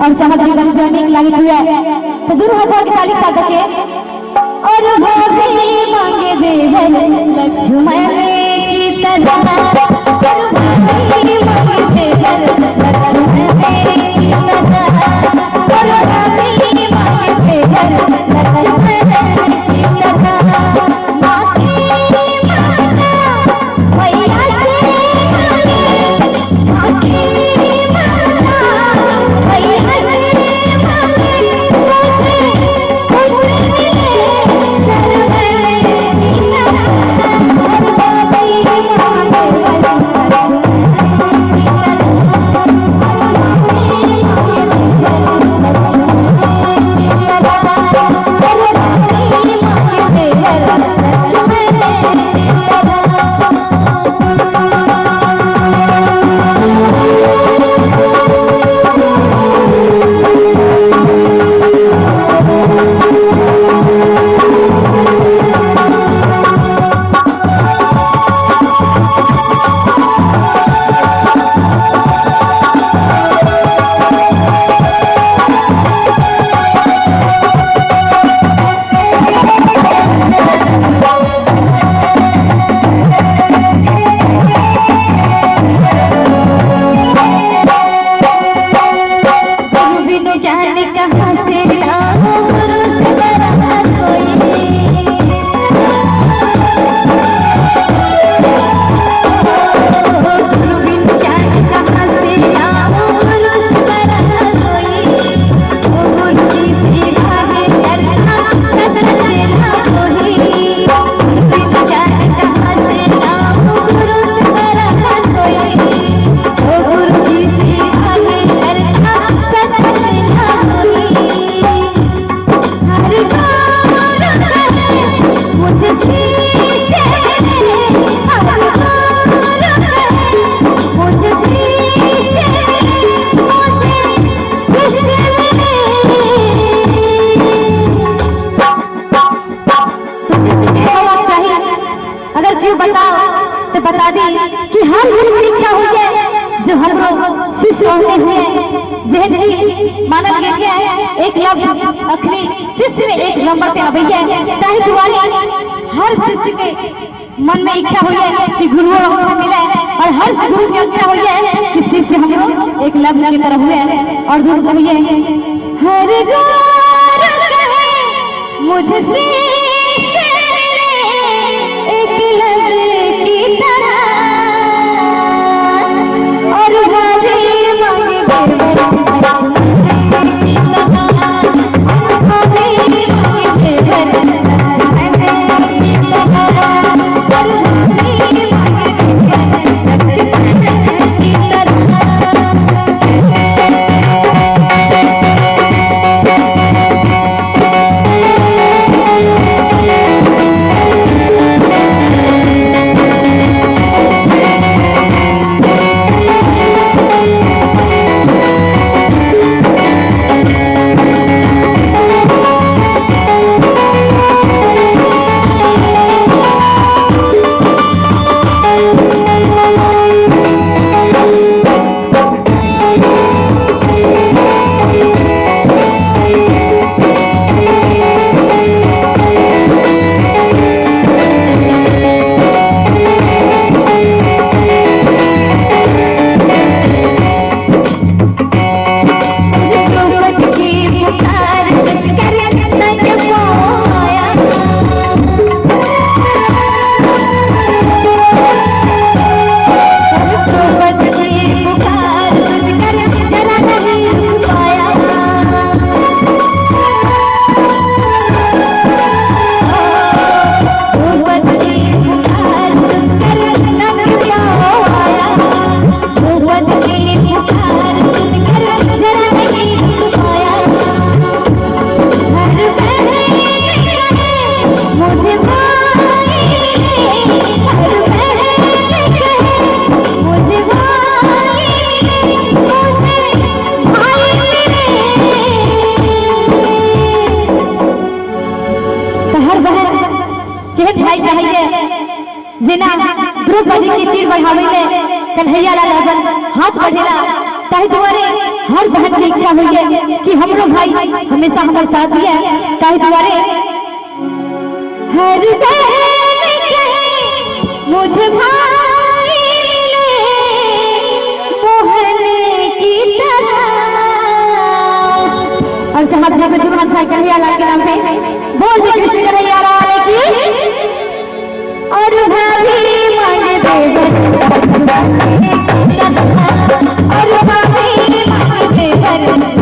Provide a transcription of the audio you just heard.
और चाहत कि गाना जो नीक लागत हुए तो दूर हो जाओ ताली साथ के। और भाभी मांगे देवर लक्ष्मण की तरह, और भाभी मांगे देवर लक्ष्मण की तरह, और भाभी मांगे देवर लक्ष्मण की तरह। माँ की माता भैया से मांगे, माँ की माता भैया से मांगे, मुझे पुत्र मिले सरवर की तरह। और भाभी मांगे लक्ष्मण की तरह, और भाभी मांगे लक्ष्मण की तरह, और भाभी मांगे लक्ष्मण की तरह। गुरु बिनु ज्ञान कहाँ से लाऊं, गुरु से बड़ा कोई। गुरु बिनु ज्ञान कहाँ से लाऊं, गुरु से बड़ा कोई। ओ गुरु जी से भागे करना सतर चेला कोई। गुरु बिनु ज्ञान कहाँ से लाऊं, गुरु से बड़ा कोई। ओ गुरु जी से भागे करना सतर चेला कोई। हर गौर कहे मुझे शीशे ले, हर गौर कहे मुझे शीशे ले, मुझे शीशे मिले। होना चाहिए अगर क्यों बताओ तो बता दी कि हर गुरु की इच्छा हुई है जो हमरो शिष्य होते हुए जहन की मानल गेल एक लफ्ज अखनी शिष्य में एक नंबर पे अबैया, ताहि दुआरे हर शिष्य के मन में इच्छा हुई है कि गुरु अच्छा मिले, और हर गुरु की इच्छा हुई है कि शिष्य हमरो एक लफ्ज की तरह हुए। और दूर कहिए हर गौर कहे मुझे शीशे ले एक लफ्ज की तरह, और भाभी मांगे देवर लक्ष्मण की तरह, और भाभी मांगे देवर लक्ष्मण की तरह, और भाभी मांगे देवर लक्ष्मण की तरह। द्रौपदी की पुकार सुनकर नच आया, द्रौपदी की पुकार सुनकर जरा नहीं रुक पाया। द्रौपदी की पुकार सुनकर नच आया, द्रौपदी की पुकार सुनकर जरा नहीं रुक पाया। हर बहन कहे मुझे भाई ले, हर बहन कहे मुझे भाई ले, मुझे भाई मिले। तो हर बहन केहन भाई चाहिए जेना द्रौपदी के चीर बढ़ावे ले कन्हैया लाल अपन हाथ बढ़ेला, ताहि दुआरे हर बहन के इच्छा होइए कि हमरो भाई हमेशा हमर साथ दिए। ताहि दुआरे हर बहन कहे मुझे भाई मिले मोहन की तरह। और जहाँ भी में दुल्हन भाई कन्हैया लाल के नाम पे बोल दे कृष्ण कन्हैया लाल की। और भाभी मांगे देवर, और भाभी मांगे देवर।